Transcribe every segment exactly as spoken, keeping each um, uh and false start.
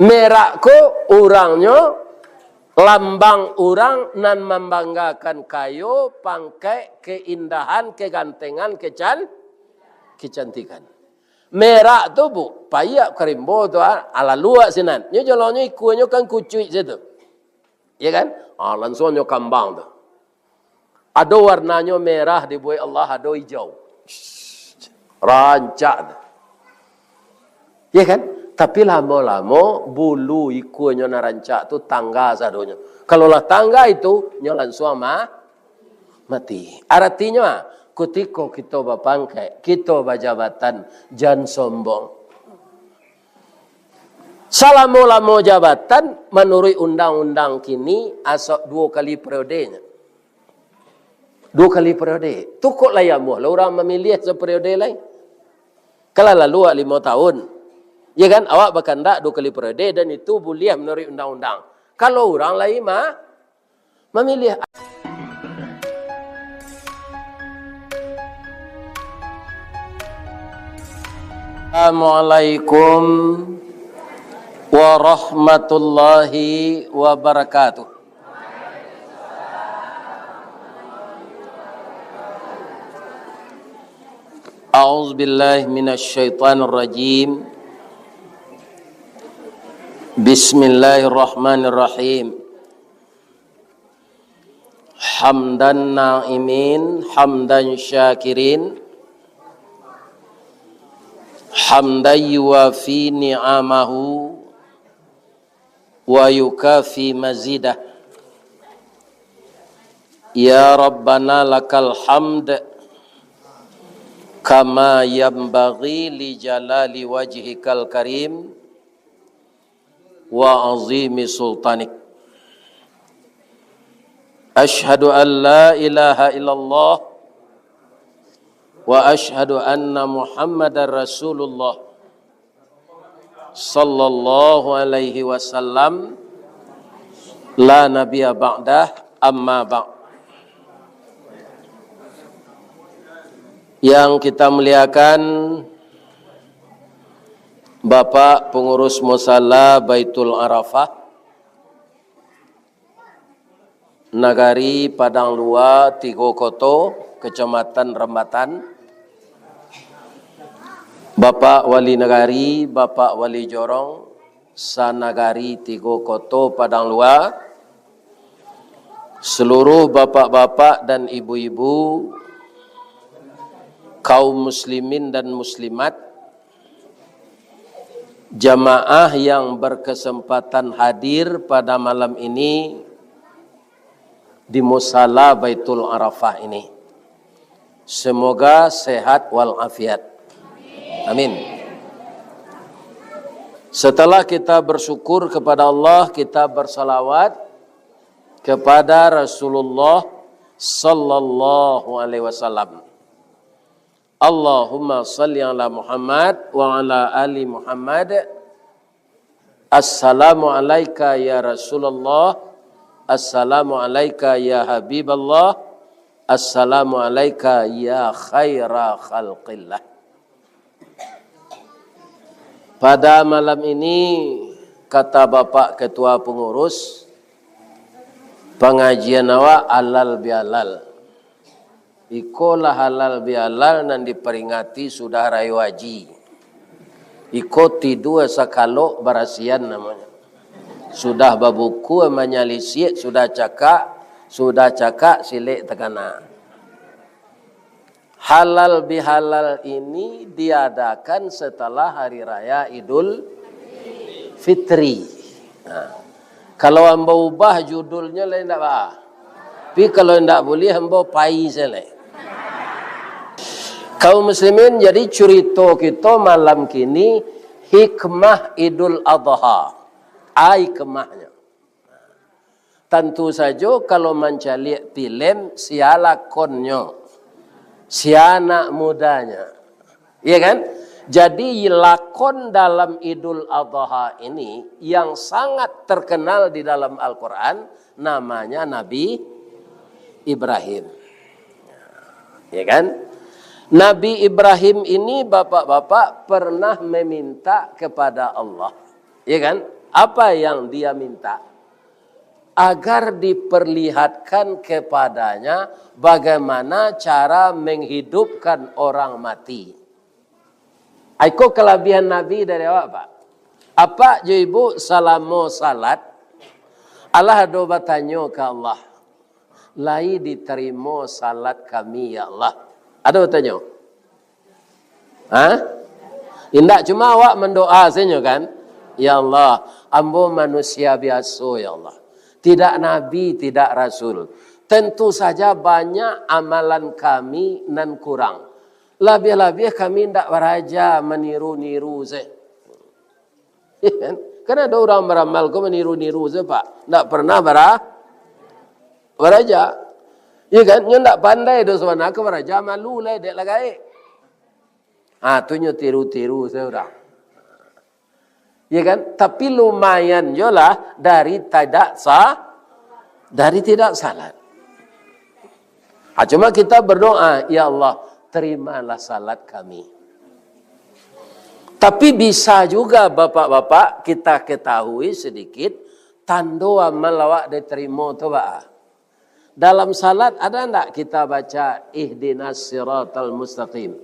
Merak ko urangnyo, lambang urang nan mambanggakan kayo, pangkek, keindahan, kegantengan, kecan-, kecantikan. Merak tu, Bu, paiak ka rimbo tu, ah, ala luak sinan. Nyo jolongnyo ikuanyo kan kucuik situ. Ya kan? Ah, lansuang nyo kambang tu. Ado warnanyo merah dibuek Allah, ado ijau. Rancak tu. Ya kan? Tapi lamo-lamo bulu ikuanyo nan rancak tu tangga sadonyo. Kalau lah tangga itu, nyo lansuang ma-, mati. Aratinyo, ah, kutiko kito bapangkek, kito bajabatan, jan sombong. Salamo-lamo jabatan, manuruik undang-undang kini, asok duo kali periodenyo. Duo kali periode. Tu kok lai amuah lah urang mamiliah saperiode lai. Kalau lalu awak limo tahun, ya kan, awak bakandak duo kali periode, dan itu buliah manuruik undang-undang. Kalau urang lai ma-, mamiliah. Assalamualaikum warahmatullahi wabarakatuh. A'udzubillahi minasyaitonirrajim. Bismillahirrahmanirrahim. Hamdan na'imin, hamdan syakirin, hamdan yuwafi ni'amahu, wa yukafi mazidah. Ya Rabbana lakal hamd, kama yanbaghi li jalali wajhikal karim, wa azimi sultanik. Asyhadu an la ilaha illallah, wa asyhadu anna Muhammadar Rasulullah, sallallahu alaihi wasallam, la nabiyya ba'dah, amma ba'd. Yang kita muliakan, Bapak Pengurus Musala Baitul Arafah, Nagari Padang Lua, Tigo Koto, Kecamatan Rambatan, Bapak Wali Nagari, Bapak Wali Jorong, sanagari Tigo Koto Padang Lua, seluruh bapak-bapak dan ibu-ibu, kaum muslimin dan muslimat, jamaah yang berkesempatan hadir pada malam ini di Musala Baitul Arafah ini. Semoga sehat walafiat. Amin. Setelah kita bersyukur kepada Allah, kita bersalawat kepada Rasulullah sallallahu alaihi wasallam. Allahumma salli ala Muhammad wa ala ali Muhammad. Assalamu alaika ya Rasulullah. Assalamu alaika ya Habiballah. Assalamu alaika ya khaira khalqillah. Pada malam ini, kata Bapak Ketua Pengurus, pengajian awak halal bihalal. Iko lah halal bihalal nan diperingati sudah Rayo Haji. Iko tidua sakalok barasian namonyo. Sudah babuku manyalisiak, sudah cakak, sudah cakak silek takana. Halal bihalal ini diadakan setelah Hari Raya Idul Fitri. Nah, kalau ambo ubah judulnyo lain ndak ba? Tapi kalau ndak buliah, ambo pai sajo lai. Kaum muslimin, jadi curito kito malam kini, hikmah Idul Adha. A hikmahnyo. Tantu sajo, kalau mancaliak filem, sia lakonnyo, sia anak mudanya, iya kan? Jadi, lakon dalam Idul Adha ini yang sangat terkenal di dalam Al-Quran, namanya Nabi Ibrahim. Ya kan? Nabi Ibrahim ini, bapak-bapak, pernah meminta kepada Allah. Ya kan? Apa yang dia minta? Agar diperlihatkan kepadanya bagaimana cara menghidupkan orang mati. Iko kalabiahan Nabi dari awak, Pak. Apak jo ibu salamo salat, alah ado batanyo ka Allah, "Lai ditarimo salat kami, ya Allah?" Ado batanyo? Ha? Indak, cuma awak mandoa sajo kan? "Ya Allah, ambo manusia biaso, ya Allah. Tidak nabi, tidak rasul. Tentu saja banyak amalan kami nan kurang. Labiah-labiah kami ndak baraja maniru-niru se." Kan? Kan ado urang baramal ko maniru-niru se, Pak. Ndak pernah bara-, baraja. Iya kan? Nyo ndak pandai doh sabana ka baraja, malu lai, dek lah gaek. Ah, tu nyo tiru-tiru se urang. Ya kan? Tapi lumayan jo lah dari tidak sa-, dari tidak salat. Ha, cuma kita berdoa, "Ya Allah, terimalah salat kami." Tapi bisa juga, bapak-bapak, kita ketahui sedikit tando amal awak diterima tu, Pak. Dalam salat ada ndak kita baca, "Ihdinas siratal mustaqim"?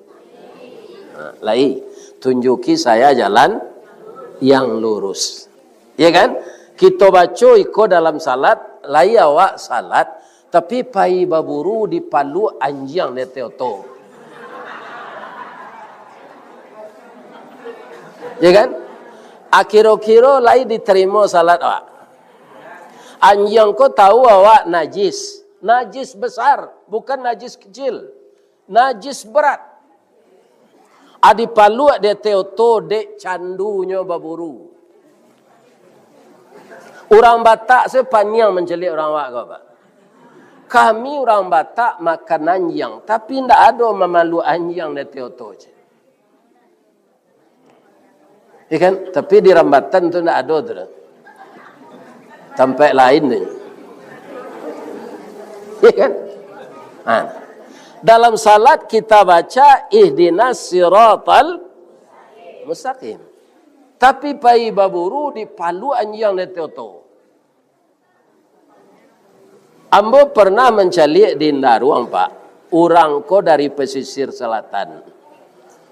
Nah, lai, "Tunjuki saya jalan yang lurus." Ya kan? Kita baca iko dalam salat, lai awak salat, tapi pai baburu dipaluak anjiang di ateh oto. Ya kan? Akiro-kiro lai diterima salat awak. Anjiang ko tahu awak najis. Najis besar, bukan najis kecil. Najis berat. Adi paluak di ateh oto dek candunyo baburu. Urang Batak se paniang mancaliak urang awak ko, Pak. Kami urang Batak makan anjiang, tapi ndak ado mamaluak anjiang di ateh oto je. Ya kan? Tapi di Rambatan tu ndak ado tu doh. Tampek lain tu. Ya kan? Ha. Dalam salat kita baca, "Ihdinas siratal mustaqim." Tapi pai baburu dipaluak anjiang di ateh oto. Ambo pernah mancaliak di Indaruang, Pak. Urang ko dari pesisir selatan.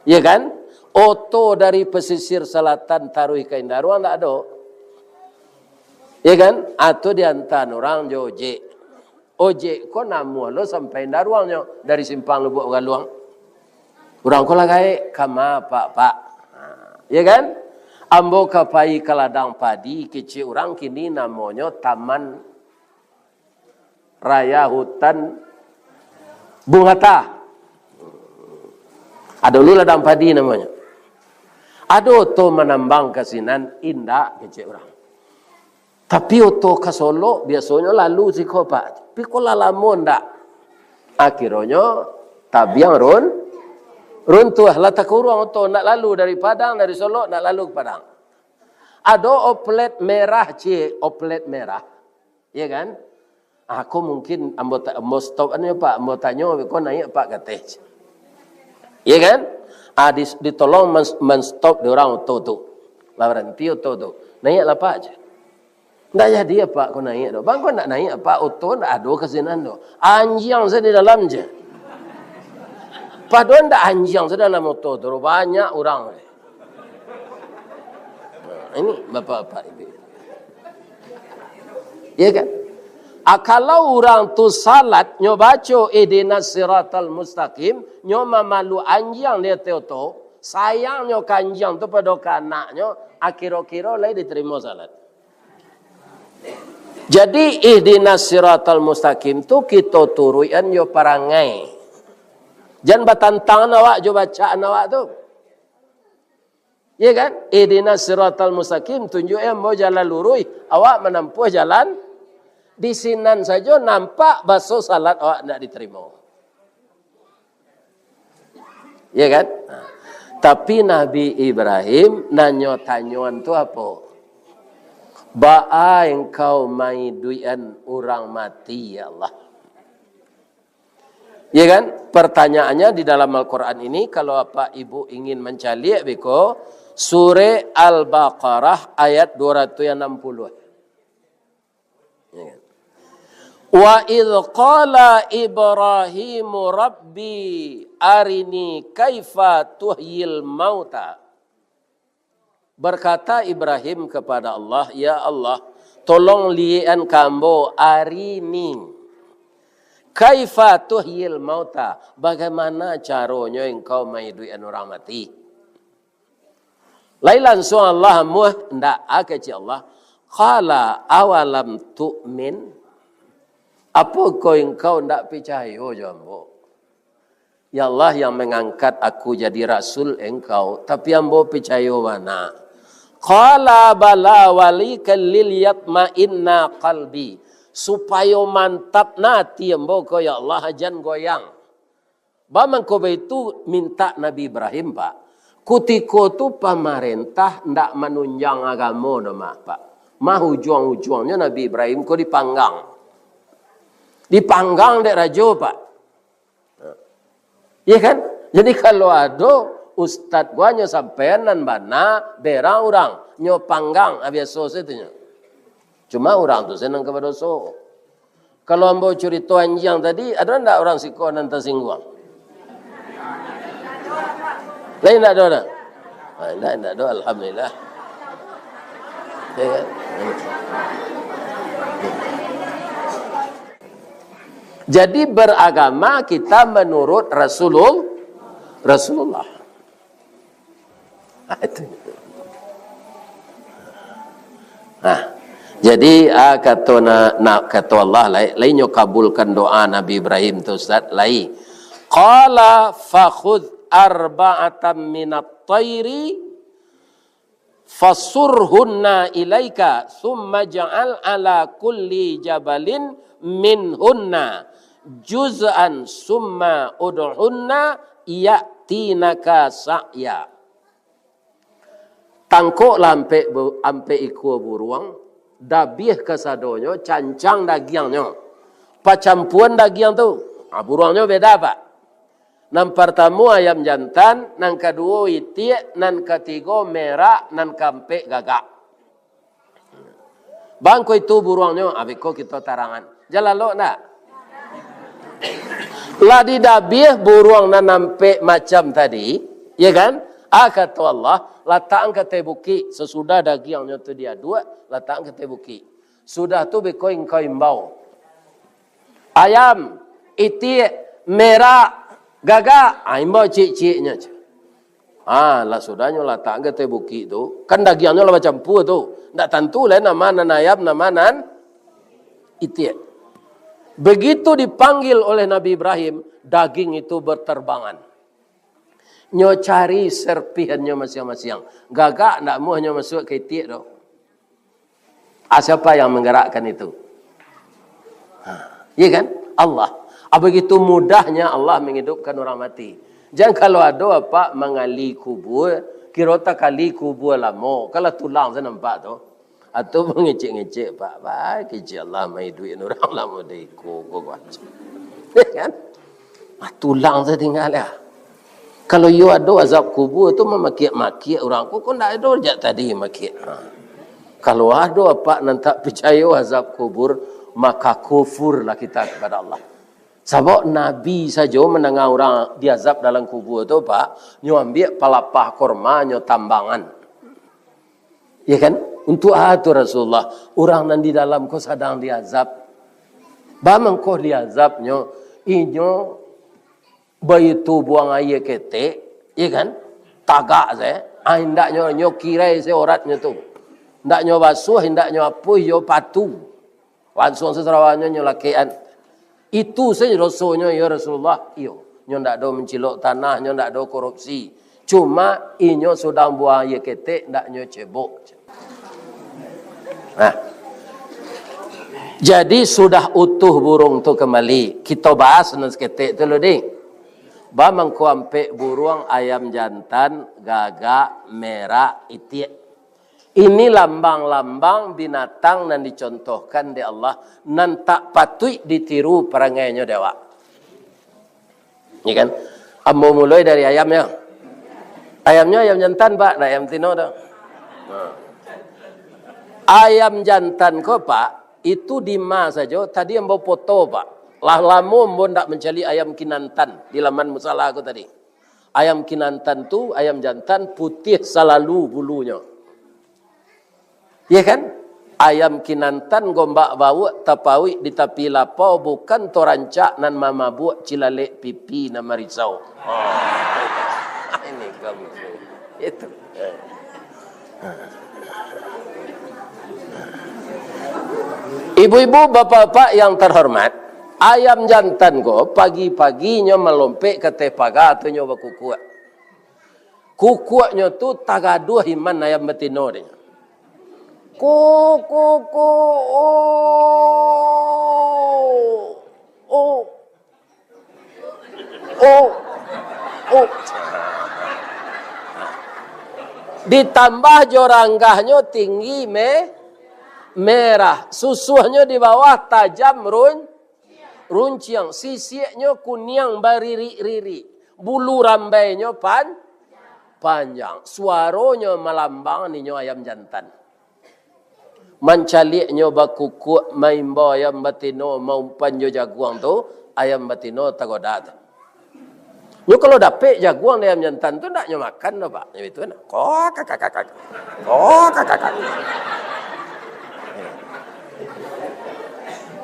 Ya kan? Oto dari pesisir selatan taruih ka Indaruang ndak ado. Ya kan? Atau diantaan urang jo ojek. Ojek ko namuah lo sampai Indaruang nyo dari Simpang Lubuak Galuang. Urang ko lah gaek, "Kama, Pak, Pak?" Ha, ya kan? "Ambo ka pai ka ladang padi," kecek urang, "kini namonyo Taman Raya Hutan Bung Hatta." Ado dulu ladang padi namonyo. "Ado oto manambang ka sinan?" "Indak," kecek urang. "Tapi oto ka Solok biasonyo lalu siko, Pak. Tapi ko lah lamo ndak." Akhironyo tabiang run-, runtuah, lah takuruang oto, ndak lalu dari Padang, dari Solok, ndak lalu ka Padang. Ado oplet merah, ciek, oplet merah. Ya kan? Ah, ko mungkin ambo ta-, ambo stop anu, Pak, ambo tanyo, ko naiak, Pak, ka ateh. Ya kan? Ah, di-, ditolong men-, men-stop di urang oto tu. Lah baranti oto tu. "Naiaklah, Pak," cek. "Ndak jadi, Pak, ko naiak tu." "Bang, ko ndak naiak, Pak, oto ndak ado ka sinan tu. Anjiang sajo di dalam," cek. Padahal ndak anjiang sajo dalam oto tu, banyak urang. Nah, ini bapak-bapak ibu. Ya kan? Ah, kalau urang tu salat, nyo baco ihdinas siratal mustaqim, nyo mamaluak anjiang di ateh oto, sayangnyo ka anjiang tu pado ka anaknyo, akiro-kiro lai diterimo salat. Jadi, ihdinas siratal mustaqim tu kito turuikan jo parangai. Jan batantangan awak jo bacaan awak tu. Ya kan? Ihdinas siratal mustaqim, tunjuak ambo jalan luruih, awak manampuah jalan, di sinan sajo nampak baso salat awak ndak diterimo. Ya kan? Tapi Nabi Ibrahim nanyo tanyoan tu apo? "Baa engkau maiduikan urang mati, ya Allah?" Ya kan? Pertanyaannya di dalam Al-Quran ini, kalau Bapak Ibu ingin mancaliak beko, Surah Al-Baqarah ayat dua ratus enam puluh. Ya kan? "Wa idh qala Ibrahimu Rabbi arini kaifa tuhyil mauta." Berkata Ibrahim kepada Allah, "Ya Allah, tolong liek-an ka ambo arini, kaifa tuhyil mauta, bagaimana caronyo Engkau maiduikan urang mati?" Lai lansuang Allah amuah, ndak, a kecek Allah, "Qala awalam tu'min?" Apokoh engkau ndak picayo jo ambo? Ya Allah, yang mengangkat aku jadi rasul Engkau, tapi ambo picayo bana. Qala bala walikan liyatma'inna qalbi. Supayo mantap na ati ambo ko, ya Allah, jan goyang. Ba mangko baitu mintak Nabi Ibrahim, Pak. Kutiko tu pamarentah ndak manunjang agamo doh mah, Pak. Mah ujuang-ujuangnyo Nabi Ibrahim ko dipanggang. Dipanggang dek rajo, Pak. Iya kan? Jadi kalau ado ustad ko hanyo sampaian nan bana, berang urang, nyo panggang, ah, biaso sajo tu nyo. Cuma urang tu se nan ka badoso. Kalau ambo curito anjiang tadi, ado ndak urang siko nan tasingguang? Lain ndak ado, dah? Ah, ndak, ndak ado, alhamdulillah. Ya kan? Jadi beragama kita menurut Rasulul-, Rasulullah. Ah, itu. Nah, jadi, ah, kato na, na, kato Allah, lai, lai nyo kabulkan doa Nabi Ibrahim tu, Ustaz, lai. Qala fakhudh arba'atan minat thairi fasurhunna ilaika, tsumma ja'al ala kulli jabalin minhunna juz'an, tsumma ud'uhunna ya'tinaka sa'ya. Tangkoklah ampek bu-, ampek ikua buruang, dabiah kasadonyo, cancang dagiangnyo, pacampuan dagiang tu. Ah, buruangnyo beda, Pak. Nan partamo ayam jantan, nan kaduo itiak, nan katigo merak, nan kaampek gagak. Bangko itu buruangnyo, abih ko kito tarangan. Jan lalok ndak? Lah didabiah buruang nan ampek macam tadi, ya kan? Ah, kato Allah, latakkan ka ateh bukik, sasudah dagiangnyo tu diaduak, latakkan ka ateh bukik. Sudah tu beko engkau imbau. Ayam, itiak, merak, gagak, ah, imbau ciek-cieknyo. Ah, lah sudahnyo latak ka ateh bukik tu, kan dagiangnyo lah bacampua tu. Ndak tantu lai nama nan ayam, nama nan itiak. Begitu dipanggil oleh Nabi Ibrahim, daging itu berterbangan. Nyo cari serpihannyo masiang-masiang. Gagak ndak amuah nyo masuak ka itiak tu. Ah, siapa yang menggerakkan itu? Ha, iya kan? Allah. Ah, begitu mudahnya Allah menghidupkan orang mati. Jan kalau ado apak mangali kubua, kiro takali kubua lamo, kalau tulang se nampak tu. Atau mangecek-ngecek, Pak, bah, kecek Allah maiduikan urang lamo dek iko, ko, ko. Iya kan? Ah, tulang se tingga lah. Kalau iyo ado azab kubua tu mamakiak-makiak urang, ko, ko ndak ado jak tadi makiak. Ha. Kalau ado apak nan tak picayo azab kubur, maka kufurlah kita kepada Allah. Sabab Nabi sajo mandanga urang diazab dalam kubua tu, Pak, nyo ambiak palapah korma, nyo tambangan. Ya kan? Untuk a tu Rasulullah, urang nan di dalam ko sadang diazab. Ba mangko diazabnyo, inyo baitu buang aia ketek, ya kan? Tagak se, ah, indaknyo, nyo kirai se oratnyo tu. Indaknyo basuah, indaknyo apuih, yo patu. Lansuang sasarawanyo nyo lakekan. Itu sajo dosonyo, ya Rasulullah. Iyo, nyo ndak ado mancilok tanah, nyo ndak ado korupsi. Cuma inyo sudah buang aia ketek, ndak nyo cebok. Nah. Jadi sudah utuh burung tu kembali. Kito bahas nan saketek tu lu, ding. Ba mangko ampek buruang, ayam jantan, gagak, merak, itiak. Ini lambang-lambang binatang nan dicontohkan dek Allah, nan tak patuik ditiru parangainyo dek awak. Ya kan? Ambo mulai dari ayamnyo. Ayamnyo ayam jantan, Pak, ndak ayam tino doh. Nah. Ayam jantan ko, Pak, itu di ma sajo, tadi ambo foto, Pak. Lah lamo ambo ndak mancaliak ayam kinantan di laman musala ko tadi. Ayam kinantan tu, ayam jantan putiah salalu bulunyo. Iya kan? Ayam kinantan gombak bauak tapauik di tapi lapau, bukan torancak nan mamabuak cilalek pipi nan marisau. Oh. Ini kamu. Itu. Ibu-ibu, bapak-bapak yang terhormat, ayam jantan ko pagi-paginyo malompek ka ateh paga tu nyo bakukuak. Kukuaknyo tu tagaduah iman ayam batino dek nyo. Ko, ko, ko, o, o, o, o. Ditambah jo ranggahnyo tinggi me-, merah, susuahnyo di bawah tajam run-, runciang, sisiaknyo kuniang baririk-ririk, bulu rambainyo pan-, panjang, suaronyo malambang, ninyo ayam jantan. Mancaliaknyo bakukuak, maimbau ayam batino maumpan jo jaguang tu, ayam batino tagoda tu. Nyo kalau dapek jaguang dari ayam jantan tu, ndak nyo makan doh, Pak. Nyo itu nah. Kok, kak, kak, kak, kak. Kok, kak, kak, kak.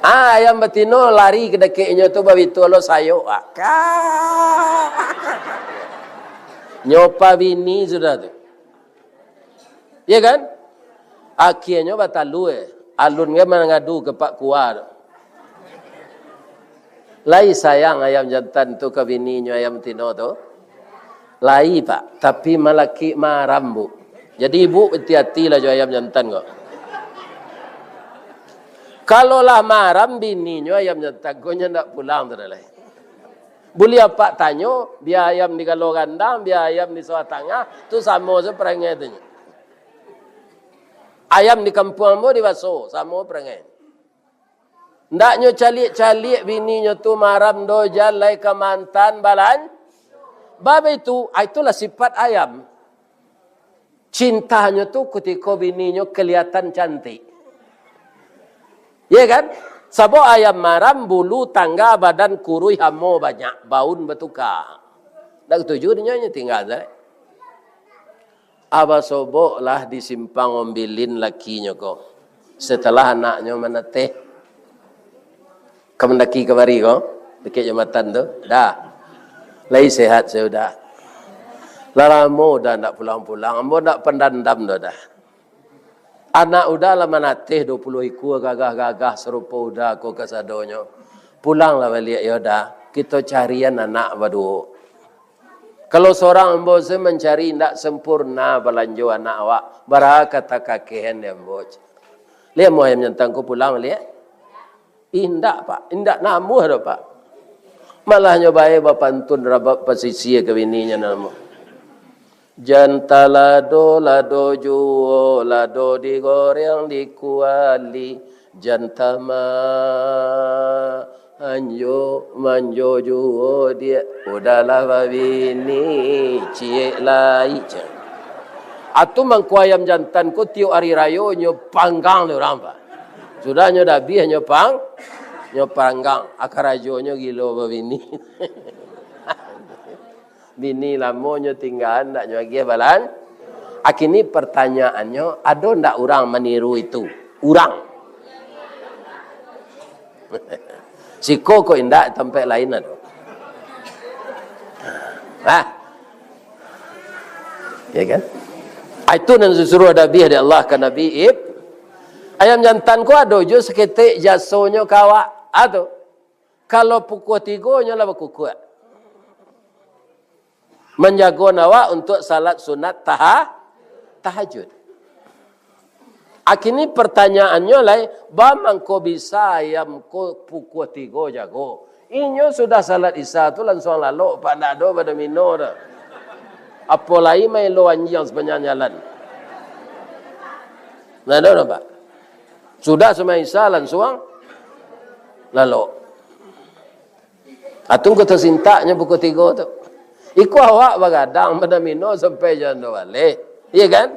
Ah, ayam batino lari ka dakeknyo tu, babitu lo sayok, Pak. Kak. Nyo pabini sudah tu. Iya kan? Akhianyo batalua, eh. Alun kan mangadu ka Pak Kua tu. Lai sayang ayam jantan tu ka bininyo ayam tino tu? Lai, Pak, tapi malakik maram, Bu. Jadi, Ibu hati-hatilah jo ayam jantan ko. Kalau lah maram bininyo ayam jantan ko, nyo ndak pulang tu dah lai. Buliah Apak tanyo, bia ayam di Galo Gandang, bia ayam di Sawah Tangah, tu samo se parangai tu nyo. Ayam di kampuang ambo di Baso, samo parangai. Ndak nyo caliak-caliak bininyo tu maram doh, jan lai ka mantan balan-, bab itu, ah, itulah sifat ayam. Cintanyo tu kutiko bininyo kaliatan cantik. Iya kan? Sabab ayam maram, bulu, tangga, badan kuruih, hamo banyak, baun batuka. Ndak katuju dinyo, nyo tingga sajo. Abah Sobok lah di Simpang Ombilin lakinyo ko. Setelah anaknyo manateh. Ka mandaki kamari ko, dakek jambatan tu. Dah. Lai sehat se Uda. Lah lamo Uda ndak pulang-pulang. Ambo ndak pandandam doh, Uda. Anak Uda lah manateh duo puluah ikua, gagah-gagah sarupo Uda ko kasadonyo. Pulanglah baliak yo, Uda. Kito carian anak baduo. Kalau sorang ambo se mancari, indak sampurna balanjo anak awak, bara ka takakehan di ambo. Lai amuah ayam jantan ko pulang baliak? Indak, Pak. Indak namuah doh, Pak. Malah nyo bae bapantun rabab pasisia ka bininyo namo. Jan talado, lado juo, lado digoreng di kuali. Jan tamanjo, manjo juo diak, Uda lah babini, ciek lai, ceh. Atu mangko ayam jantan ko tiok ari rayo nyo panggang dek urang, Pak. Sudah nyo dabiah nyo pang-, nyo panggang, a karajonyo gilo babini. Bini lamo nyo tinggaan, ndak nyo agiah balan-, a kini pertanyaannyo, ado ndak urang maniru itu? Urang. Siko ko indak, tampek lain ado. Hah? Ya kan? Ah, itu nan disuruah dabiah dek Allah ka Nabi Ib-, ayam jantan ko ado jo saketek jasonyo ka awak. Ah, tu. Kalau pukua tigo nyo lah bakukuak. Manjago awak untuak salat sunat taha-, tahajud. A kini pertanyaannyo lai, ba mangko bisa ayam ko pukua tigo jago? Inyo sudah salat Isya tu lansuang lalok, Pak, ndak ado badomino doh. Apo lai maelo anjiang sapanjang jalan. Ndak ado doh, Pak. Sudah sumbayang Isya lansuang lalok. Atun ko tasintaknyo pukua tigo tu. Iko awak bagadang, badamino sampai jam duo baleh. Iya kan?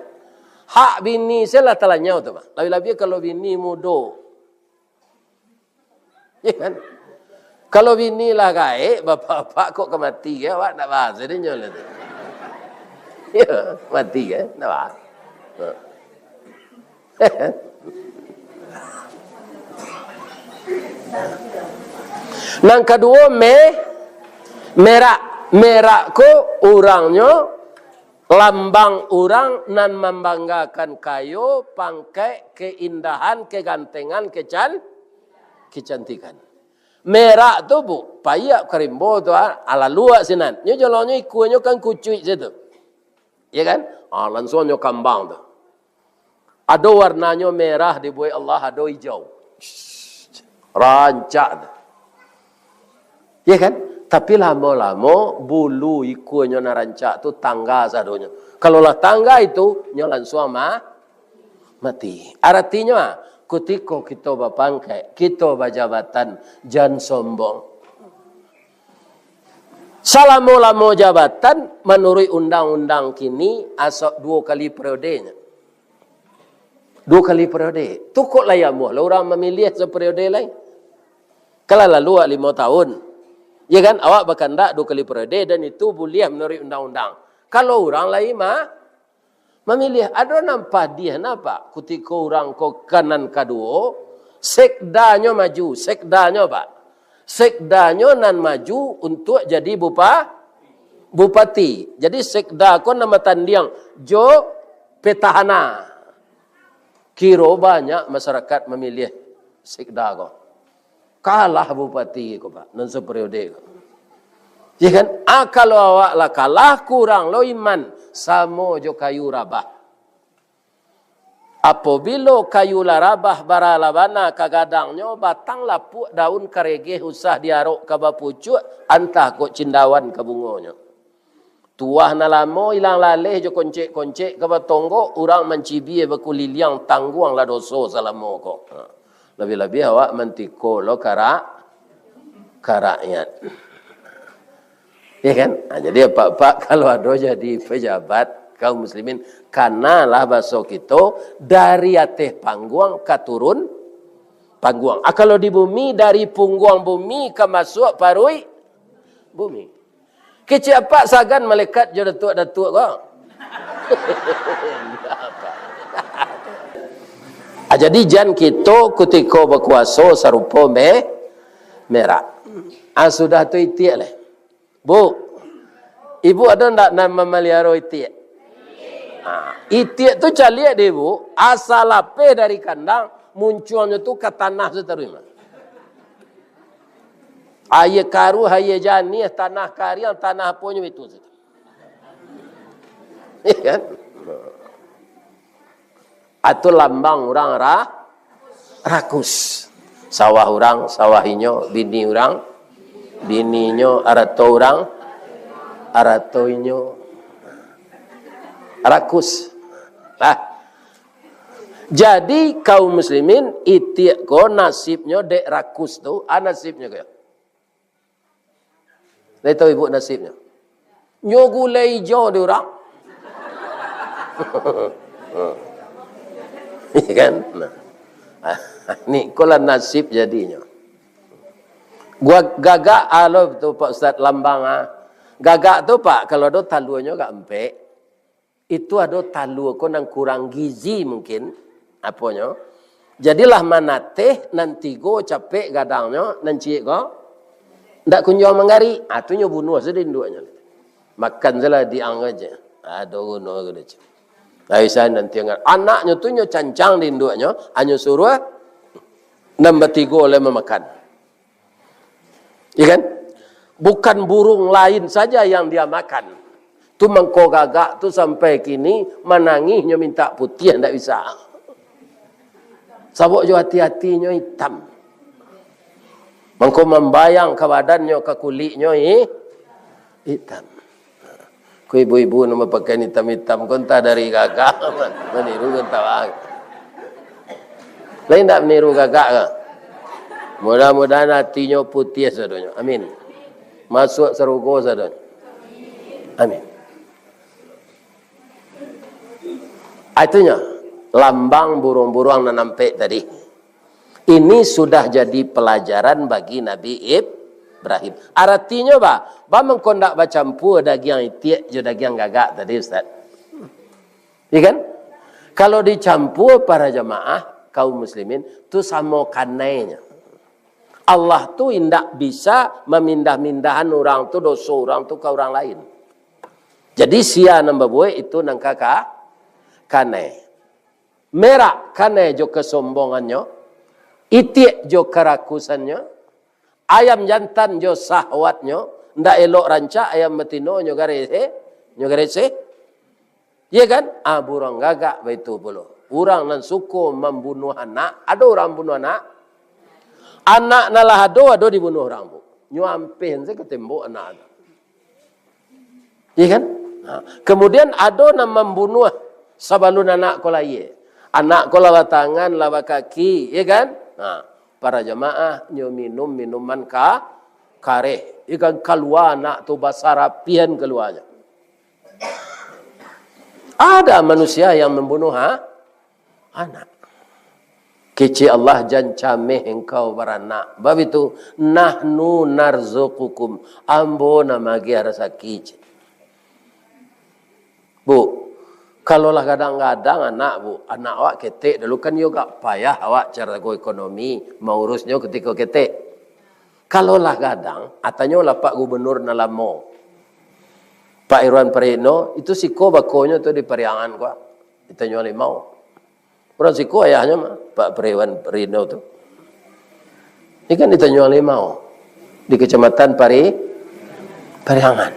Hak bini se lah talanyau tu, Pak. Labiah-labiah kalau bini mudo. Iya kan? Kalau bini lah gaek, bapak-bapak kok ka mati, ya, awak ndak bahas dek nyo lah tu. Ya, mati kan? Ndak bahas. Ha. Nan kaduo, me-, merak. Merak ko urangnyo, lambang urang nan mambanggakan kayo, pangkek, keindahan, kegantengan, kecan-, kecantikan. Merak tu, Bu, paiak ka rimbo tu, ah, alaluak sinan. Nyo jolongnyo ikuanyo kan kucuik situ. Ya kan? Ah, lansuang nyo kambang tu. Ado warnanyo merah dibuek Allah, ado ijau. Rancak tu. Ya kan? Tapi lamo-lamo bulu ikuanyo nan rancak tu tangga sadonyo. Kalau lah tangga itu, nyo lansuang ma-, mati. Aratinyo, ah, kutiko kito bapangkek, kito bajabatan, jan sombong. Salamo-lamo jabatan, manuruik undang-undang kini, asok duo kali periode nyo. Duo kali periode. Tu kok lai amuah lah urang mamiliah saperiode lai. Kalau lalu awak limo tahun. Ya kan? Awak bakandak duo kali periode dan itu buliah manuruik undang-undang. Kalau urang lai ma-, mamiliah, ado nan padiah napa? Kutiko urang ko ka nan kaduo, sekdanyo maju, sekdanyo, Pak. Sekdanyo nan maju untuak jadi bupa-, bupati. Jadi sekda ko nan batandiang jo petahana. Kiro banyak masyarakat mamiliah sekda ko. Kalah bupati ko, Pak, nan saperiode ko. Ya kan? Ah, kalau awak lah kalah, kurang lo iman, samo jo kayu rabah. Apobilo kayu lah rabah, bara lah bana ka gadangnyo, batang lapuak, daun karegeh, usah diarok ka bapucuak, antah kok cindawan ka bungonyo. Tuah nan lamo ilang laleh jo koncek-koncek ka batonggok, urang mancibia bakuliliang, tangguanglah doso salamo ko. Ha. Labiah-labiah awak mantiko lo karak-, karakyat. Ya kan? Ha, jadi apak-apak kalau ado jadi pejabat kaum muslimin, kanalah baso kito dari ateh pangguang ka turun pangguang. Ah, kalau di bumi, dari pungguang bumi ka masuak paruik bumi. Kecek apak sagan malaikat jo datuak-datuak ko. Ah, jadi jan kito kutiko bakuaso sarupo me-, merak. Ah, sudah tu itiak leh. Bu, ibu ado ndak nan mamaliharo itiak? Ah, itiak tu caliak deh, Bu. Asa lapeh dari kandang, muncuangnyo tu ka tanah sataruih mah. Aia karuah, aia janiah, tanah kariang, tanah aponyo itu sajo. Iya kan? Atau lambang urang ra-, rakus. Sawah urang, sawah inyo, bini urang, bini inyo, arato urang, arato inyo. Rakus. Lah. Jadi, kaum muslimin, itiak ko nasibnyo dek rakus tu, ah, nasibnyo ko. Lai tahu ibu nasibnyo? Nyo gulai ijo di urang. Iya kan? Nah. Ni ikolah nasib jadinyo. Gua gagak alo tu, Pak Ustaz, lambang, ah. Gagak tu, Pak, kalau ado taluanyo agak ampek. Itu ado talua ko nan kurang gizi mungkin, aponyo. Jadilah manateh nan tigo capek gadangnyo, nan ciek ko ndak kunjuang manggarik. Ah, tu nyo bunuah sudah induaknyo. Makan salah diang aja. Ado guno ko dah. Aisan nanti angan. Anaknyo tu nyo cancang di induaknyo, anyo suruah nan batigo lai mamakan. Iya kan? Bukan burung lain saja yang dia makan. Tu mangko gagak tu sampai kini manangih nyo mintak putiah ndak bisa. Sabab jo ati-atinyo itam. Mangko mambayang ka badannyo, ka kuliknyo i-, itam. Ko ibu-ibu nan bapakaian itam-itam ko antah dari gagak, maniru ko antah baa. Lai ndak maniru gagak ko? Mudah-mudahan atinyo putiah sadonyo. Amin. Masuak sarugo sadonyo. Amin. Ah, itunyo, lambang buruang-buruang nan ampek tadi. Ini sudah jadi pelajaran bagi Nabi Ibrahim. Aratinyo, ba, ba mangko ndak bacampua dagiang itiak jo dagiang gagak tadi, Ustaz? Iya kan? Kalau dicampua, para jamaah, kaum muslimin, tu samo kanainyo. Allah tu indak bisa mamindah-mindahan urang tu, doso urang tu ka urang lain. Jadi, sia nan babuek itu nan ka, ka kanai. Merak kanai jo kasombongannyo, itiak jo karakusannyo, ayam jantan jo sahwatnyo, ndak elok rancak ayam batino nyo garese, nyo garese. Iya kan? Ah, buruang gagak baitu pulo. Urang nan suko mambunuah anak, ado urang bunuah anak? Anak nan lah ado, ado dibunuah urang, Bu. Nyo ampeh se ka tembok anak tu. Iya kan? Ha. Kemudian ado nan mambunuah sabalun anak ko lahia. Anak ko lah batangan, lah bakaki, iya kan? Ha. Para jamaah, nyo minum minuman ka-, kareh. Iya kan? Kalua anak tu basarapian kaluanyo. Ada manusia yang membunuh, ha? Anak. Kecek Allah, jan cameh engkau baranak. Bab itu, "Nahnu narzuqukum." Ambo nan magiah rasaki, cek. Bu, kalau lah gadang-gadang anak, Bu, anak awak ketek dulu, kan iyo agak payah awak caro ekonomi, maurusnyo ketiko ketek. Kalau lah gadang, ah, tanyolah Pak Gubernur nan lamo. Pak Irwan Parino, itu siko bakonyo tu di Pariangan ko, di Tanjuang Limau. Urang siko ayahnyo mah, Pak Irwan Parino tu. Ini kan di Tanjuang Limau, di Kecamatan Pari-, Pariangan.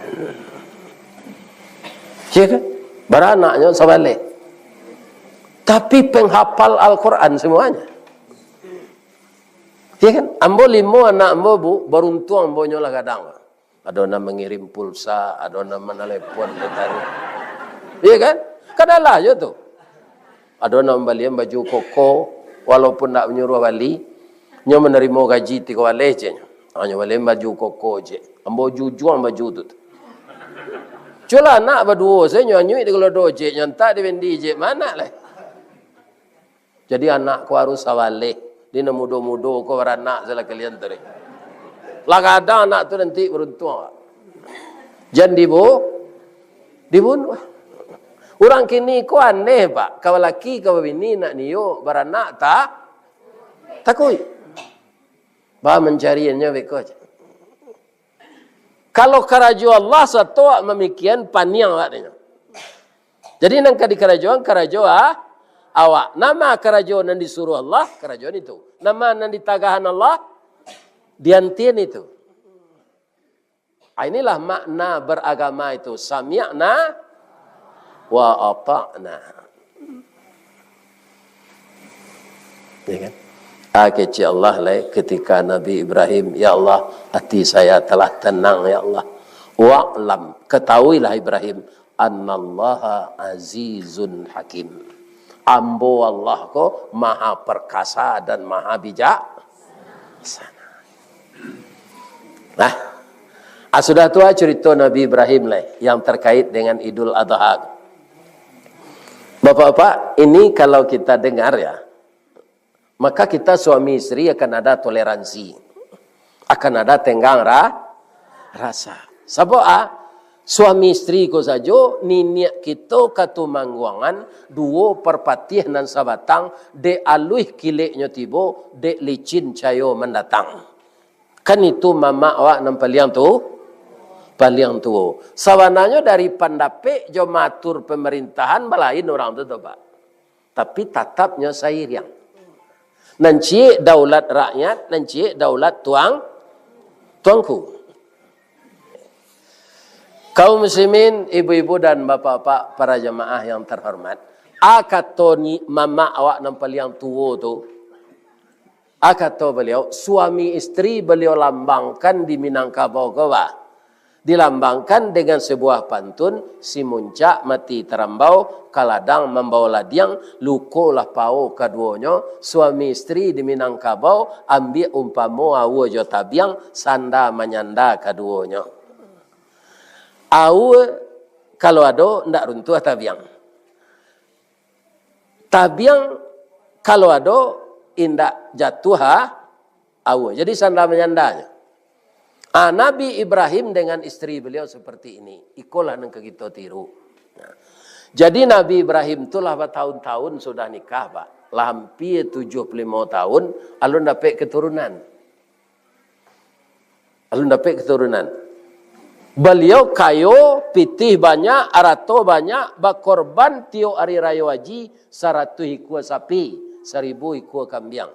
Iya kan? Baranaknyo sabaleh. Tapi penghafal Al-Quran semuanya. Iya kan? Ambo limo anak ambo, Bu, baruntuang ambo nyo lah gadang. Ado nan mangirim pulsa, ado nan manalepon dari tadi. Iya kan? Kan alah jo tu. Ado nan mambalian baju koko, walaupun ndak manyuruah bali, nyo manarimo gaji tigo baleh, ceknyo. Ah, nyo balian baju koko, cek. Ambo jujuang baju tu. Cubolah anak baduo, sajo nyo anyuik di Galodo, cek, nyo antak di Bendi, cek. Mano lai? Jadi, anak ko harus sabaleh. Di nan mudo-mudo ko baranak, salah kalian tadi. Lah gadang anak tu nanti baruntuang. Jan dibu-, dibunuah. Urang kini ko aneh, Pak. Ka balaki, ka babini, nak nio, baranak ta-, takuik. Ba mancariannyo beko. Kalau karajo Allah sato awak mamikian, paniang awak denyo. Jadi, nan ka dikarajoan, karajo a-, awak. Nan ma karajo nan disuruah Allah, karajoan itu. Nan ma nan ditagahan Allah, diantian itu. Ah, inilah makna beragama itu. Sami'na wa ata'na. Ya kan? Ah, kecek Allah lai ketika Nabi Ibrahim, "Ya Allah, hati saya telah tenang, ya Allah." "Wa'lam," ketahuilah Ibrahim, "annallaha azizun hakim." Ambo Allah ko maha perkasa dan maha bijaksana. Nah, ah, sudah tu, ah, cerita Nabi Ibrahim lai yang terkait dengan Idul Adha. Bapak-bapak, ini kalau kita dengar ya, maka kita suami isteri akan ada toleransi, akan ada tenggang ra-, rasa. Sabab, ah, suami isteri ko sajo, niniak kito Katumangguangan, duo parpatiah nan sabatang, dek aluih kileknyo tibo, dek licin cayo mandatang. Kan itu mamak awak nan paliang tu, paliang tuo. Sabananyo dari pandapek jo maatur pamarintahan balain urang tu, tu, Pak. Tapi tatapnyo sairiang. Nan ciek daulat rakyat, nan ciek daulat tuang-, tuangku. Kaum muslimin, ibu-ibu dan bapak-bapak, para jamaah yang terhormat, a kato ni mamak awak nan paliang tuo tu, a kato baliau, suami isteri baliau lambangkan di Minangkabau ko, bah. Dilambangkan dengan sebuah pantun, si muncak mati tarambau, ka ladang mambawa ladiang, luko lah pao kaduonyo, suami isteri di Minangkabau, ambiak umpamo aua jo tabiang, sanda manyanda kaduonyo. Aua kalau ado, ndak runtuah tabiang. Tabiang kalau ado, indak jatuah, ha, aua. Jadi, sanda manyandanyo. Ah, Nabi Ibrahim dengan isteri beliau seperti ini. Ikolah nan ka kito tiru. Nah. Jadi, Nabi Ibrahim tu lah batahun-tahun sudah nikah, Pak. Lah hampir tujuh puluh lima tahun, alun dapek keturunan. Alun dapek keturunan. Baliau kayo, pitih banyak, arato banyak, bakorban tiok ari rayo haji, saratuih ikua sapi, saribu ikua kambiang.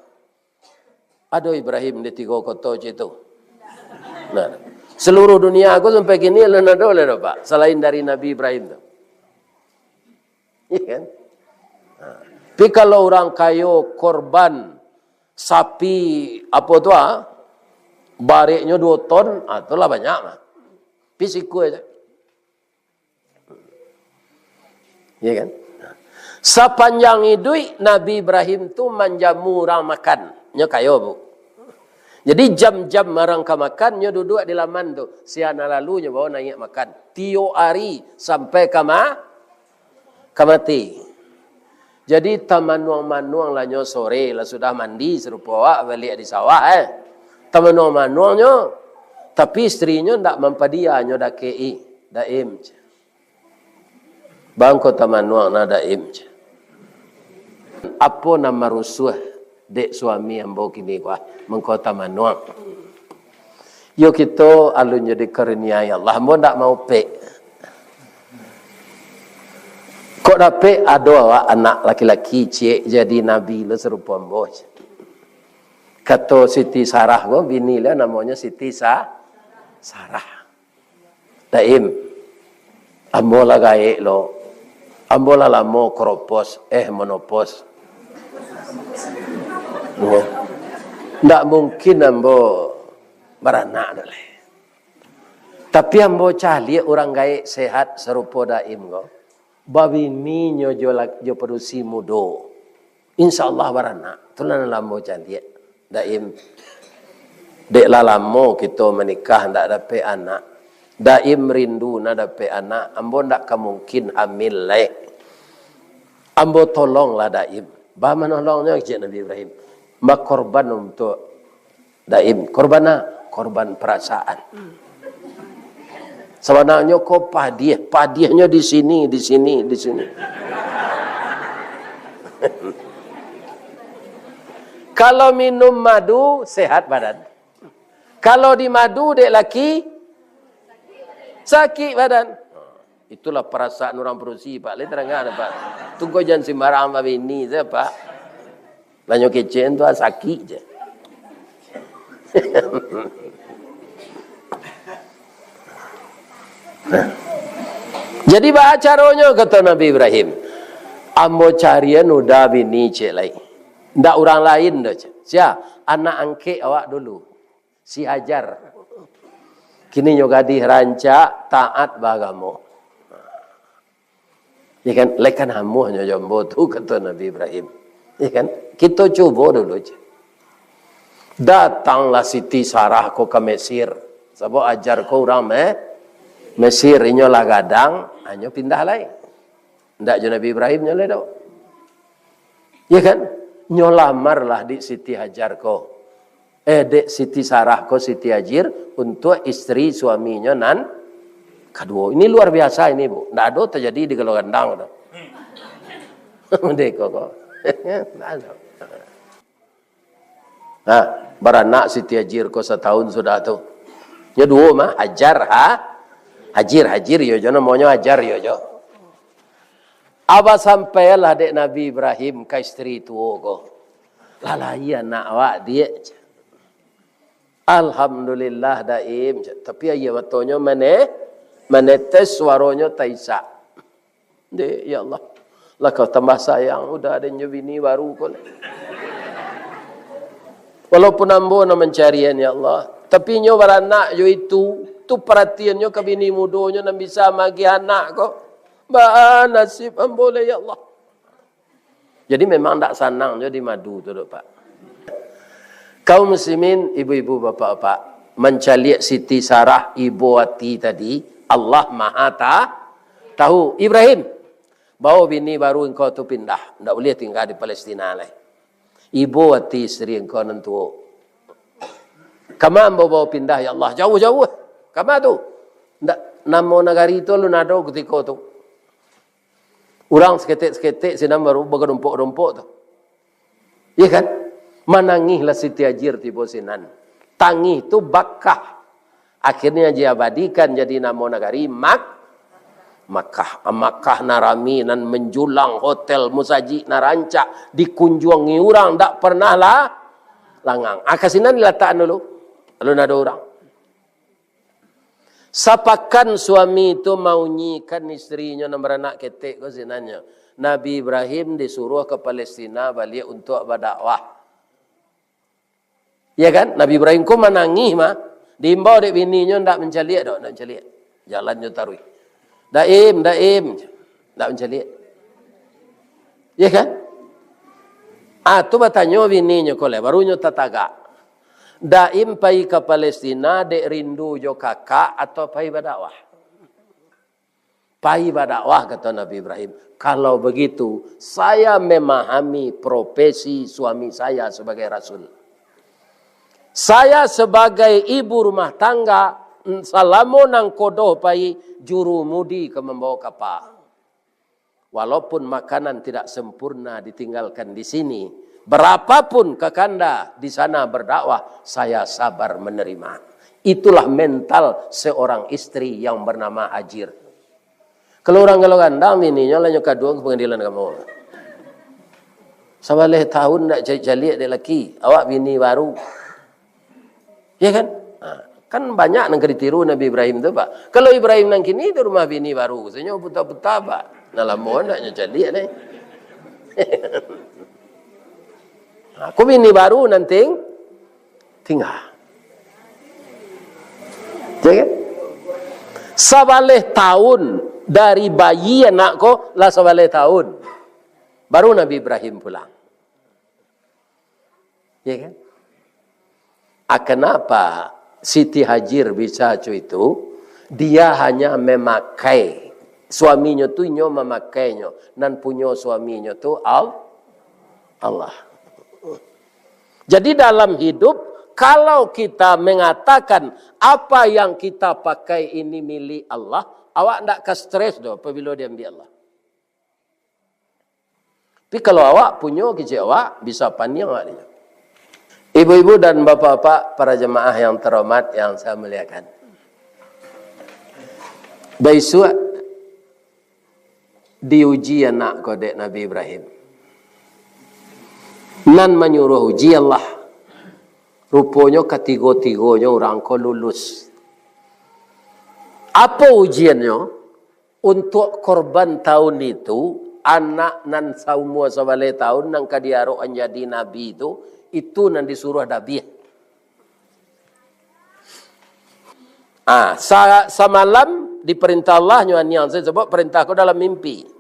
Ado Ibrahim di tigo koto cik tu. Nah, seluruh dunia ko sampai kini alun ado lai do, Pak, salain dari Nabi Ibrahim tu. Iya kan? Nah. Tapi kalau urang kayo korban sapi, apo tu, ah, bareknyo duo ton, ah, tu lah banyak lah. Pi sikua aja. Iya kan? Nah. Sapanjang iduik, Nabi Ibrahim tu manjamu urang makan. Nyo kayo, Bu. Jadi, jam-jam urang ka makan, nyo duduak di laman tu. Siang nan lalu, nyo bawa naiak makan. Tiok ari sampai ka ma-, ka mati. Jadi, tamanuang-manuang lah nyo sore, lah sudah mandi, sarupo awak baliak di sawah, eh. Tamanuang-manuang nyo, tapi isterinyo ndak mampadia, nyo dakek-i, Daim. Bangko tamanuang nah, Daim. Apo nan marusuah dek suami ambo kini ko, ah, mangko tamanuang. Yo, kito alun jadi karuniai Allah, ambo ndak maupek. Kok dapek ado awak anak laki-laki ciek jadi nabi lo sarupo ambo. Kato Siti Sarah ko, bini lah namonyo Siti Sa-, Sarah. Daim, ambo lah gaek lo. Ambo lah lamo kropos, eh, monopos. Yo. Ndak mungkin ambo baranak doh lai. Tapi ambo caliak urang gaek sehat sarupo Daim ko. Babini nyo jo la-, jo padusi mudo. Insya Allah baranak. Tu lah nan ambo caliak, Daim. Dek lah lamo kito manikah, ndak dapek anak. Daim rindu nak dapek anak. Ambo ndak ka mungkin hamil lai. Ambo tolonglah Daim. Bah manolongnyo, kecek Nabi Ibrahim. Bakorban untuak Daim, korban a-, korban parasaan. Sabananyo ko padiah, padiahnyo di sini, di sini, di sini. Kalau minum madu, sehat badan. Kalau dimadu dek laki, sakik badan. Itulah parasaan urang padusi, Pak. Lai tadanga, Pak. Tunggu jan sembarang babini sajo, Pak. Lah nyo kecek tu, ah, sakik se. Nah. Jadi, baa caronyo, kato Nabi Ibrahim, "Ambo carian uda bini ciek lai. Ndak urang lain doh," cek. "Sia? Anak angkek awak dulu. Si Hajar. Kini nyo gadih rancak, taat baagamo." Ya kan? Lai ka namuah nyo jo ambo tu, kato Nabi Ibrahim. Ya kan? Kito cubo dulu se. Datanglah Siti Sarah ko ka Mesir. Sabab Hajar ko urang Me-, Mesir, inyo lah gadang, inyo pindah lai. Ndak jo Nabi Ibrahim nyo lai doh. Ya kan? Nyo lamarlah dek Siti Hajar ko. Eh, dek Siti Sarah ko, Siti Hajir, untuak isteri suaminyo nan kaduo. Ini luar biasa ini, Bu. Ndak ado tajadi di Galo Gandang tu. Dek ko, ko. Ndak ado. Nah, baranak Siti Hajir ko satahun sudah tu. Nyo duo mah, Hajar, ha? Hajir, Hajir yo jo, namonyo Hajar yo jo. Aba sampailah dek Nabi Ibrahim ka isteri tuo ko. Lah lahia anak awak, Diak. Alhamdulillah, Daim. Tapi aia matonyo mane-, manetes, suaronyo taisak. Dek, ya Allah. Lah kau tambah sayang, uda den jo bini baru ko. Walaupun ambo nan mancarian, ya Allah. Tapi nyo baranak jo itu. Tu paratiannyo ka bini mudonyo nan bisa magiah anak ko. Baa nasib ambo lai, ya Allah. Jadi memang ndak sanang jo di madu tu, dok, Pak. Kaum muslimin, ibu-ibu, bapak-bapak, mancaliak Siti Sarah, ibo ati tadi, Allah Maha Ta-, Tahu. Ibrahim, bawa bini baru engkau tu pindah, ndak boleh tinggal di Palestina lai. Ibo ati isteri engkau nan tuo. Kama ambo bawa pindah, ya Allah? Jauah-jauah. Kama tu? Ndak, namo nagari tu alun ado kutiko tu. Urang saketek-saketek sinan baru bagadompok-dompok tu. Iya kan? Manangihlah Siti Hajir tibo sinan. Tangih tu bakah. Akhirnya diabadikan jadi namo nagari Mak-, Makkah. Makkah nan rami, nan manjulang, hotel, musajik nan rancak, dikunjuangi urang, ndak pernah lah langang. Ah, ka sinan dilatakan dulu. Alun ado urang. Sapakan suami tu maunyikan isterinyo nan baranak ketek ko sinannyo. Nabi Ibrahim disuruah ka Palestina baliak untuak badakwah. Ya kan? Nabi Ibrahim ko manangih mah. Diimbau dek bininyo, ndak mancaliak doh, ndak mancaliak. Jalannyo taruih. Daim, daim. Ndak mancaliak. Ya kan? Ah, tu batanyo bininyo ko lai, baru nyo tatagak. Daim pai ka Palestina dek rindu jo kakak atau pai badakwah? Pai badakwah, kato Nabi Ibrahim. Kalau begitu, saya memahami profesi suami saya sebagai rasul. Saya sebagai ibu rumah tangga, salamo nan kodoh pai jurumudi ka mambawa kapa. Walaupun makanan tidak sempurna ditinggalkan di sini, berapapun kakanda di sana berdakwah, saya sabar menerima. Itulah mental seorang istri yang bernama Hajir. Kalau urang Galo Gandang, bininyo lah nyo kaduang ka Pangadilan Agamo. Sabaleh tahun ndak caliak-caliak dek laki, awak bini baru. Ya kan? Ha, kan banyak nan ka ditiru Nabi Ibrahim tu, Pak. Kalau Ibrahim nan kini tu rumah bini baru, sajo puta-puta, Pak. Nah, lamo ndak nyo caliak deh. Ha, ko bini baru nan ting-, tingga. Ya kan? Sabaleh tahun dari bayi anak ko lah sabaleh tahun. Baru Nabi Ibrahim pulang. Ya kan? Ah, kenapa Siti Hajir bisa co itu? Dia hanya memakai suaminyo tu, inyo memakainya. Nan punyo suaminyo tu Al-, Allah. Jadi dalam hidup, kalau kita mengatakan apa yang kita pakai ini milik Allah, awak ndak ka stres doh apabila diambiak Allah. Tapi kalau awak punyo kecek awak, bisa paniang awak dinyo. Ibu-ibu dan bapak-bapak, para jemaah yang terhormat, yang saya muliakan. Baisuak diuji anak ko dek Nabi Ibrahim. Nan manyuruah uji Allah. Ruponyo katigo-tigonyo urang ko lulus. Apo ujiannyo? Untuak korban tahun itu, anak nan saumua sabaleh tahun nan ka diarok-an jadi nabi tu, itu nan disuruah dabiah. Ah, sa-, samalam diparintah Allah nyo aniang, sabab parintah ko dalam mimpi.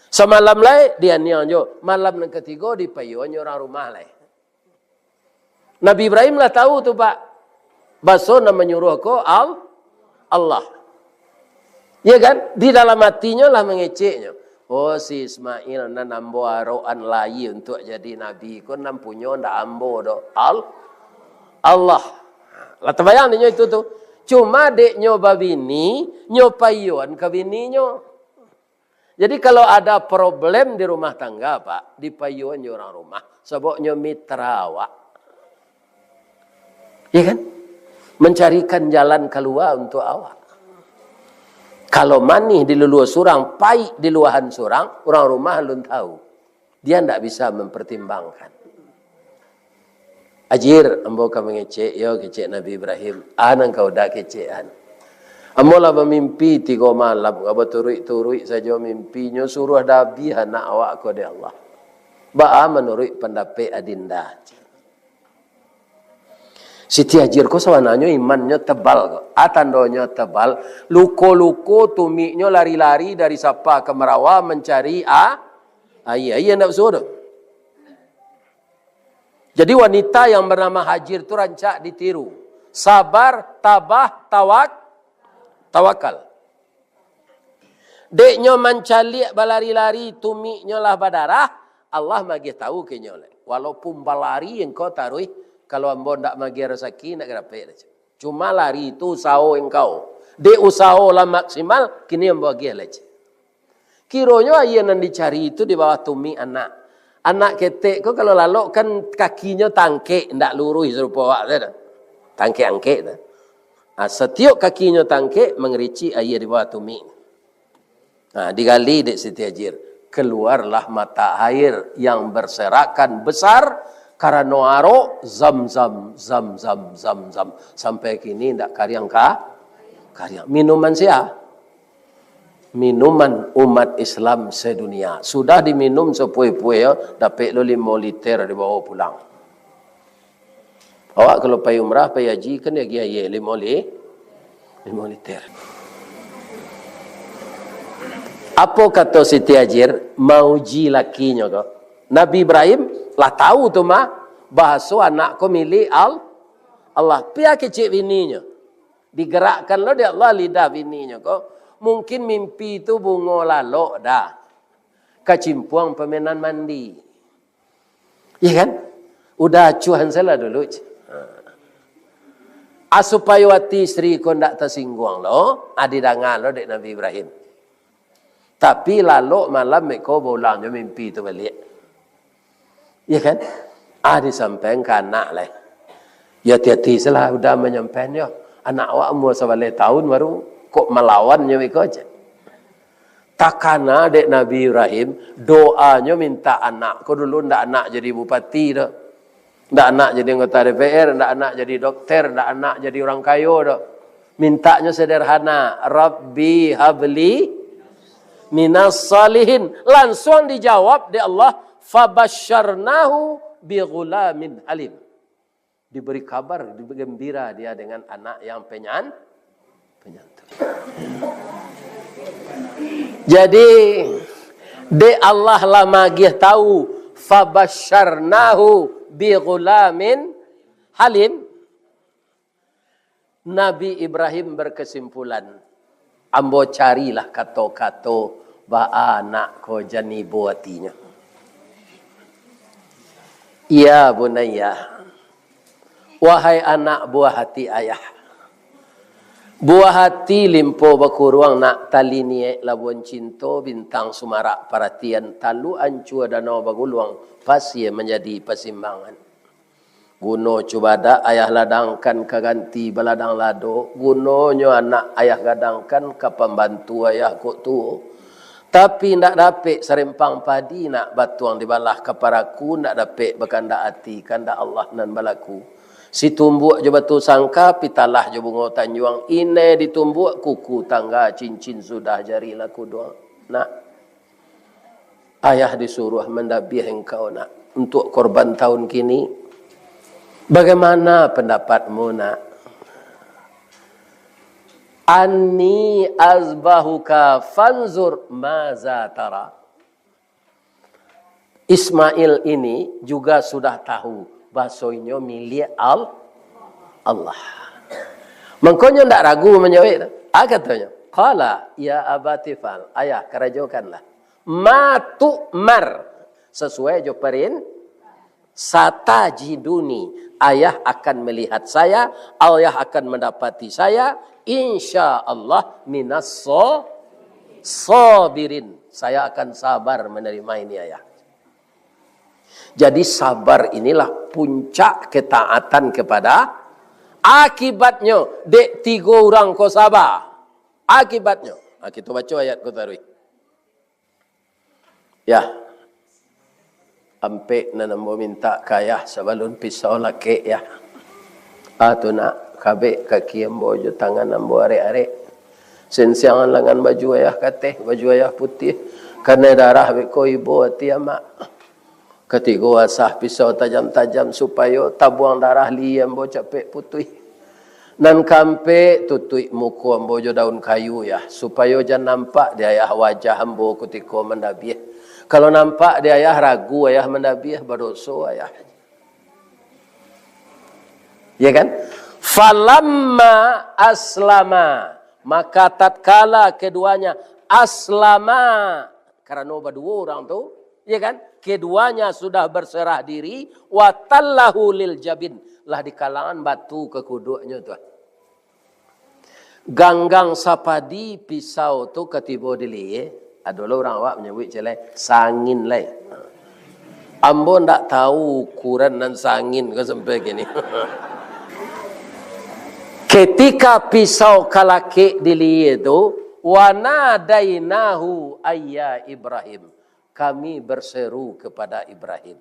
Samalam lai dianiang jo, malam nan katigo dipaiyoan jo urang rumah lai. Nabi Ibrahim lah tahu tu, Pak. Baso nan manyuruah ko Al-, Allah. Ya kan? Di dalam hatinyo lah mangeceknyo. Oh, si Ismail nan ambo arok-an lai untuak jadi nabi ko, nan punyo ndak ambo doh. Al-, Allah. Lah tabayang dinyo itu tu. Cuma dek nyo babini, nyo paiyoan ka bininyo. Jadi, kalau ada problem di rumah tangga, Pak, dipaiyoan jo urang rumah, sabab nyo mitra awak. Ya kan? Mencarikan jalan kalua untuak awak. Kalau manih di luluah surang, paik di luahan surang, urang rumah alun tahu. Dia ndak bisa mempertimbangkan. Ajir, ambo ka mangecek, yo, kecek Nabi Ibrahim. Ah, nan ka uda kecek an. Ambo lah bamimpi tigo malam, ka baturuik-turuik sajo mimpinyo, suruah dabiah anak awak ko dek Allah. Baa manuruik pandapek Adinda? Siti Hajir ko sabananyo imannyo tebal ko. A tandonyo tebal, luko-luko tumiknyo lari-lari dari sapa ka marawa mancari a-, aia. Aia ndak basuo doh. Jadi wanita yang bernama Hajir tu rancak ditiru. Sabar, tabah, tawak-, tawakal. Dek nyo mancaliak balari-lari, tumiknyo lah badarah, Allah magiah tahu ka inyo lai. Walaupun balari engkau taruih, kalau ambo ndak magiah rasaki, ndak ka dapek doh. Cuma lari tu usaho engkau. Dek usaho lah maksimal, kini ambo agiah lai. Kironyo aia nan dicari tu di bawah tumik anak. Anak ketek ko kalau lalok kan kakinyo tangkek, ndak luruih sarupo awak tu doh. Tangkek-angkek tu. Ah, satiok kakinyo tangkek, mangaricik aia di bawah tumik. Nah, digali dek Siti Hajir. Keluarlah mata air yang berserakan besar karano arok, Zam-Zam, Zam-Zam, Zam-Zam. Sampai kini ndak kariang ka-, kariang. Minuman sia? Minuman umat Islam sedunia. Sudah diminum sapue-pue, yo, dapek lo limo liter dibawa pulang. Awak kalau pai umrah, pai haji, kan diagiah aia limo li-, limo liter. Apo kato Siti Hajir, mauji lakinyo ko? Nabi Ibrahim lah tahu tu mah, bahaso anak ko milik Al-, Allah. Pia kecek bininyo. Digerakkan lo dek Allah lidah bininyo ko. Mungkin mimpi tu bungo lalok dah. Kacimpuang pamenan mandi. Iya kan? Udah acuahan salah dulu. Ah, supayo ati isteri ko ndak tasingguang lo, ah, didanga lo dek Nabi Ibrahim. Tapi lalok malam meko baulangnyo mimpi tu baliak. Iya kan? Ah, disampaian ka anak lai. Yo, ati-ati salah udah manyampaian yo. Anak awak umua sabaleh tahun baru, kok malawannyo beko aja. Takana dek Nabi Ibrahim, doanyo mintak anak ko dulu ndak anak jadi bupati doh. Ndak anak jadi anggota D P R, ndak anak jadi dokter, ndak anak jadi urang kayo doh. Mintaknyo sederhana, "Rabbi habli minas salihin." Lansuang dijawab dek Allah, "Fabasyarnahu bi ghulamin halim." Diberi kabar, diberi gembira dia dengan anak yang penyan-, penyantun. Jadi, dek Allah lah magiah tahu, "Fabasyarnahu bi ghulamin halim." Nabi Ibrahim berkesimpulan, "Ambo carilah kato-kato baa anak ko jan ibo atinyo." "Ya bunayya, wahai anak buah hati ayah. Buah hati limpo bakuruang nak, tali niek labuan cinto, bintang sumarak paratian, taluk ancua danau baguluang, pasia manjadi pasimbangan. Guno cubadak ayah ladangkan ka ganti baladang lado, gunonyo anak ayah gadangkan ka pambantu ayah kok tuo. Tapi ndak dapek sarempang padi nak batuang dibalah ka paraku, ndak dapek bakandak ati, kandak Allah nan balaku. Situmbuak jo batu sangka, pitalah jo bungo tanjuang, inai ditumbuak kuku tangga, cincin sudah jari lah kuduang." Nak, ayah disuruah mandabiah engkau, nak, untuk korban tahun kini. Bagaimana pendapatmu, nak? "Anni azbahuka fanzur maza tara." Ismail ini juga sudah tahu bahaso inyo milik Al-, Allah. Mangkonyo ndak ragu manjawek tu. Ah, katonyo, "Qala ya abati fa'al." "Ayah, karajokanlah. Ma tu'mar." Sasuai jo parin-, "Satajiduni." Ayah akan melihat saya, ayah akan mendapati saya, insya Allah, minas so-, sabirin. Saya akan sabar menerima ini, ayah. Jadi, sabar inilah puncak ketaatan kepada, akibatnyo, dek tigo urang ko sabar. Akibatnyo, nah, kito baco ayat ko taruih. Yah, ampek nan ambo mintak ka ayah sabalun pisau lakek, yah. Ah, tu nak, kabek kaki ambo jo tangan ambo arek-arek. Sensiangan langan baju ayah kateh, baju ayah putiah. Kanai darah beko ibo ati amak. Katigo, asah pisau tajam-tajam, supayo tabuang darah lihia ambo capek putuih. Nan kaampek, tutuik muko ambo jo daun kayu, yah, supayo jan nampak di ayah wajah ambo kutiko mandabiah. Kalau nampak di ayah, ragu ayah mandabiah, badoso ayah. Ya kan? Falamma aslama, maka tatkala keduanya aslama, karano baduo urang tu, ya kan? Keduanya sudah berserah diri, wa tallahu lil jabin, lah dikalangan batu ka kuduaknyo tu. Ganggang sapadi pisau tu ka tibo di lihia, ado lo urang awak manyabuik ciek lai, sangin lai. Ambo ndak tahu ukuran nan sangin ko sampai kini. Ketika pisau ka lakek di lihia tu, wa nadainahu ayya Ibrahim, kami berseru kepada Ibrahim.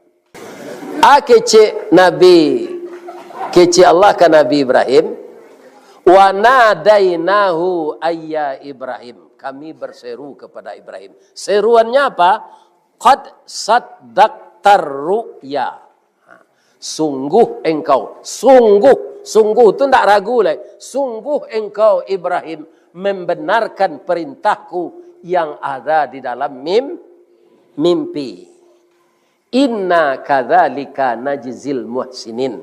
Ah, kecek Nabi, kecek Allah ka Nabi Ibrahim, wa nadainahu ayya Ibrahim, kami berseru kepada Ibrahim. Seruannya apa? Qad saddaqtar ru'ya. Sungguh engkau, sungguh, sungguh tu ndak ragu lai. Sungguh engkau, Ibrahim, membenarkan perintahku yang ada di dalam mim-, mimpi. Inna kadzalika najzil muhsinin.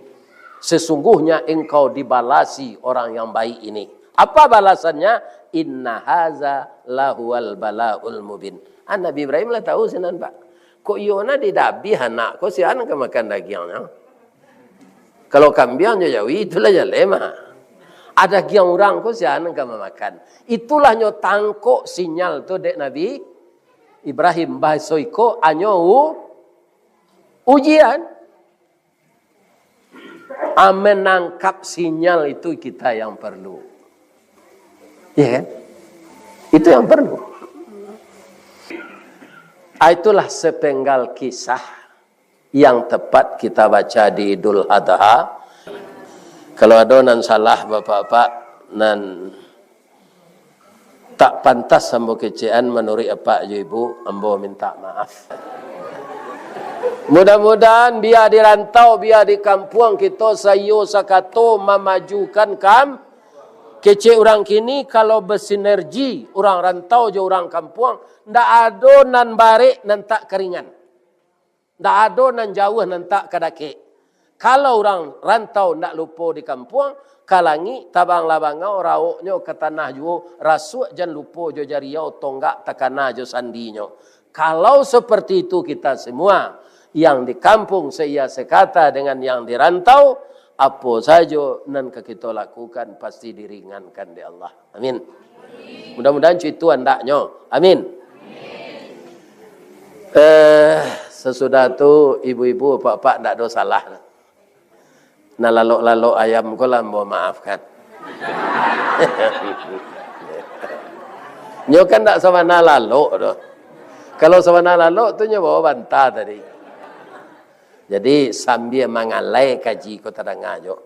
Sesungguhnya engkau dibalasi orang yang baik ini. Apa balasannya? Inna haza lahuwal balaul mubin. Ah, Nabi Ibrahim lah tahu sinan, Pak. Kok iyo nah didabiah anak ko, sia nan ka makan dagiangnyo? Kalau kambiang jo jawi, itulah jaleh mah. Ah, dagiang urang ko, sia nan ka mamakan? Itulah nyo tangkok sinyal tu dek Nabi Ibrahim. Bahaso iko, anyo u-, ujian. Ah, menangkap sinyal itu kita yang perlu. Ya kan? Itu yang perlu. Ah, itulah sepenggal kisah yang tepat kita baca di Idul Adha. Kalau ado nan salah, bapak-bapak, nan tak pantas ambo kecekan manuruik apak jo ibu, ambo minta maaf. Mudah-mudahan bia di rantau, bia di kampuang, kito saiyo sakato mamajukan kam-, kecek urang kini, kalau basinergi urang rantau jo urang kampuang, ndak ado nan barek nan tak karingan. Ndak ado nan jauah nan tak ka dakek. Kalau urang rantau ndak lupo di kampuang, ka langik tabanglah bangau, rawoknyo ka tanah juo, rasuak jan lupo jo jariau, tonggak takana jo sandinyo. Kalau seperti itu kita semua, yang di kampung seia sekata dengan yang di rantau, apo sajo nan ka kito lakukan pasti diringankan dek Allah. Amin. Mudah-mudahan cuitu andaknyo. Amin. Eh, sasudah tu, ibu-ibu, apak-apak, ndak ado salah. Nah, lalok-lalok ayam ko lah ambo maafkan. Nyo kan ndak sabana lalok doh. Kalau sabana lalok tu nyo bawa banta tadi. Jadi, sambia mangalai kaji ko tadanga jo.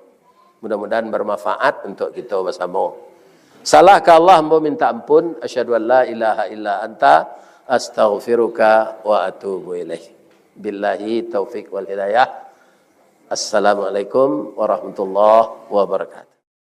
Mudah-mudahan bermanfaat untuk kito basamo. Salah ka Allah, ambo minta ampun. Asyhadu an la ilaha illa anta, astaghfiruka wa atubu ilaik. Billahi taufik wal hidayah. Assalamualaikum warahmatullahi wabarakatuh.